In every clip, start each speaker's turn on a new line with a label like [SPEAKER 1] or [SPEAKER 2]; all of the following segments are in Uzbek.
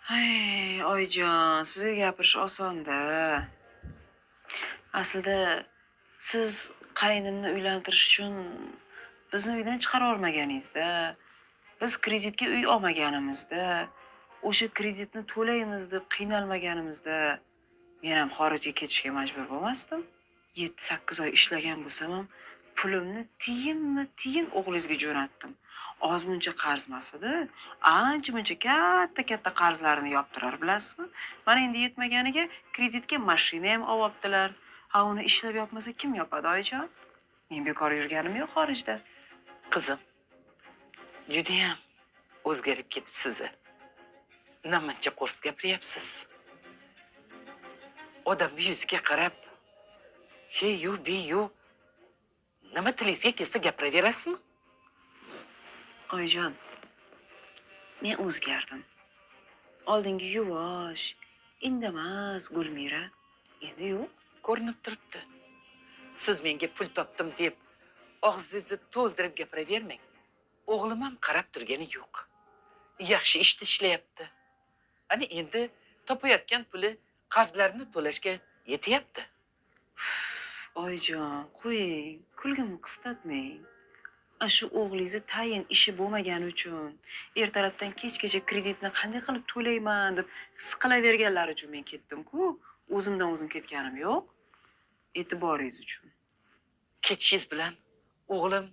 [SPEAKER 1] Ay, oyijon, sizga gapirish osonda. Aslida siz qaynimni uylantirish uchun bizni uydan chiqarib yubormaganingizda, biz kreditga uy olmaganimizda, o'sha kreditni to'laymiz deb qiynalmaganimizda men ham xorijga ketishga majbur bo'lmasdim. 7-8 oy ishlagan bo'lsam ham pulimni tiyinma tiyin o'g'lingizga jo'natdim. Ozmuncha qarz emas edi, ancha muncha katta katta qarzlarini yoptirar, bilasizmi? Mana endi yetmaganiga kreditga mashina ham olyaptilar. Ha, uni ishlab yopmasa kim yopadi, oyijon? Men bekor yurganim yo'q xorijda.
[SPEAKER 2] Qizim, judayam o'zgarib ketibsiz. Namuncha qo'rs gapiryapsiz. Odamni yuziga qarab, he yu be yu, nima tilingizga kelsa gapiraverasizmi?
[SPEAKER 1] Oyijon, men o'zgardim. Oldingi yuvosh, indamas Gulmira endi yo'q.
[SPEAKER 2] Ko'rinib turibdi. Siz menga pul topdim deb og'zingizni to'ldirib gapiravermang. O'g'lim ham qarab turgani yo'q. Yaxshi ishda ishlayapti. Ana endi topayotgan puli qarzlarini to'lashga yetyapti.
[SPEAKER 1] Oyijon, qo'ying, kulgimni qistatmang. A shu o'g'lingizni tayin ishi bo'lmagani uchun ertalabdan kechgacha kreditni qanday qilib to'layman deb siqilaverganlari uchun men ketdim-ku. O'zimdan o'zim ketganim yo'q. E'tiboringiz uchun.
[SPEAKER 2] Ketishingiz bilan o'g'lim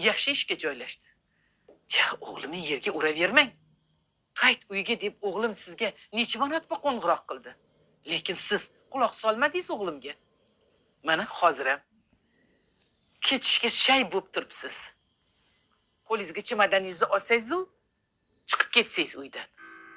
[SPEAKER 2] yaxshi ishga joylashdi. Ja, o'g'limni yerga uravermang. Qayt uyga deb o'g'lim sizga necha marotaba qo'ng'iroq qildi. Lekin siz quloq solmadingiz o'g'limga. Mana hozir ham ketishga shay bo'lib turibsiz. Qo'lingizga chemadaningizni olsangiz-u, chiqib ketsangiz uydan.